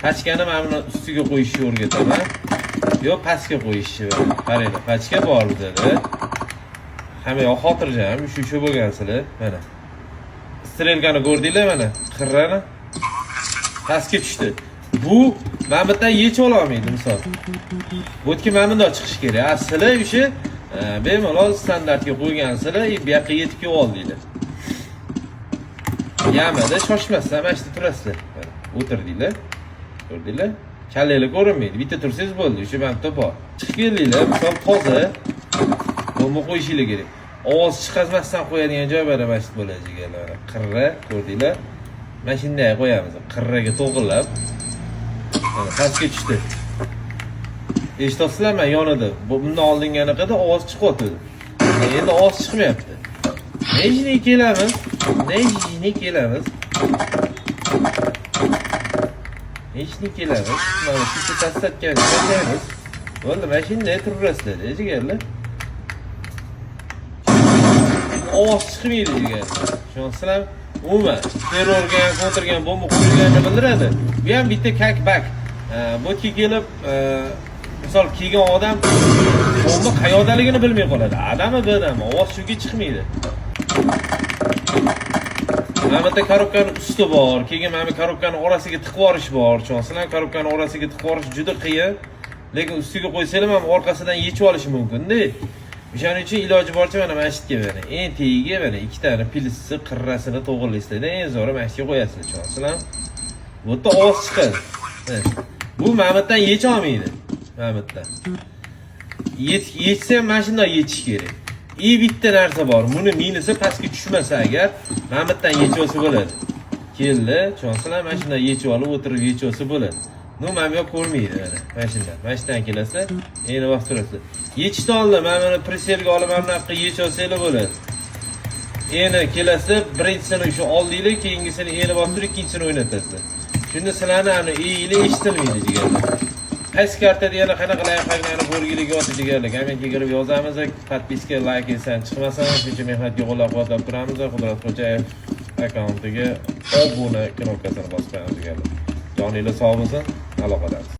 Pachkani mana buni ustiga qo'yishni o'rgataman. Yo pastga qo'yishni. Qaranglar, pachka bor bizada. Hamma yoq xotirjam, shu bo'lgansizlar. Mana. Strelkani ko'rdinglar mana, qirrani. Pastga tushdi. Bu mana bu yerdan yechib ololmaydi misol. Bu yerga mana bundoq chiqish kerak. A sizlar o'sha bemalol standartga qo'ygansizlar, bu yoqqa yetib kelib oldinglar. Yamada shoshmasdan mana shu yerda turasizlar. Mana, o'tirdinglar. Ko'rdinglar? Kallanglar ko'rinmaydi. Bitta tursangiz bo'ldi. O'sha mana bu yerda bor. Chiqib keldinglar, misol toza. Bomba qo'yishinglar kerak. Ovoz chiqazmasdan qo'yadigan joy mana shu bo'ladi jigarlar. Mana qirra, ko'rdinglar? Mana shunday qo'yamiz. Qirraga to'g'irlab. Mana pastga tushdi. Eshityapsizlarmi yonida? Bu bundan oldingi anaqada ovoz chiqyapti. Endi ovoz chiqmayapti. Нежный kelamiz. Нежный kelamiz. Нежный kelamiz. Mana shu taslatgan tashlaymiz. Bo'ldi, mana shunday turaverasizlar, jigarlar. Ovoz chiqmaydi jigarlar. Tushunyapsizlarmi? Umuman terrorga ham, kontrga ham bomba qo'yilganini bildiradi. Bu ham bitta как bak. Bu yerga kelib, misol kelgan odam bomba qayoqdaligini bilmay qoladi. Adami, Bdami, ovoz chunki chiqmaydi. Mana bu yerda korobkani usti bor, keyin mana bu korobkani orasiga tiqib yuborish bor. Tushunyapsizlarmi? Korobkani orasiga tiqib yuborish juda qiyin. Lekin ustiga qo'ysanglar ham orqasidan yechib olishi mumkin-da. O'shaning uchun iloji boricha mana shu yerga mana eng tagiga mana ikkitani plyusni qirrasini to'g'rilaysizlar. Eng zo'ri mana shu yerga qo'yasizlar, tushunyapsizlarmi? Bu yerda ovoz chiqadi. Mana. Bu mana bu yerdan yecha olmaydi. Mana bu yerdan. Yechsa ham mana shunday yechish kerak. И bitta narsa bor. Buni minusi pastga tushmasa agar, mana bu yerdan yechib olsa bo'ladi. Keldi, tushunyapsizlar? Mana shunday yechib olib o'tirib yechib olsa bo'ladi. Ну, mana bu yoq ko'rmaydi mana. Mana shunday. Mana shu yerdan kelasizlar, endi bosib turasizlar. Yechishdan oldin mana buni прицел ga olib mana bunaqa qilib yechib olsanglar bo'ladi. Endi kelasizlar, birinchisini o'sha oldinglar, keyingisini endi bosib turib, ikkinchisini o'ynatasizlar. Shunda sizlarni ani eyinglar eshitilmaydi jigarlar. Qaysi kartada yana qanaqa лайфхак larni ko'rgilik yotdi jigarlar. Kommentga kirib yozamiz, подписка, layk esdan chiqmasin. Shuncha mehnatga qo'llab-quvvatlab turamiz. Qudrat Xo'jayev akkauntiga obuna knopkasini bosib qo'yamiz jigarlar. Joninglar sog' bo'lsin, aloqadamiz.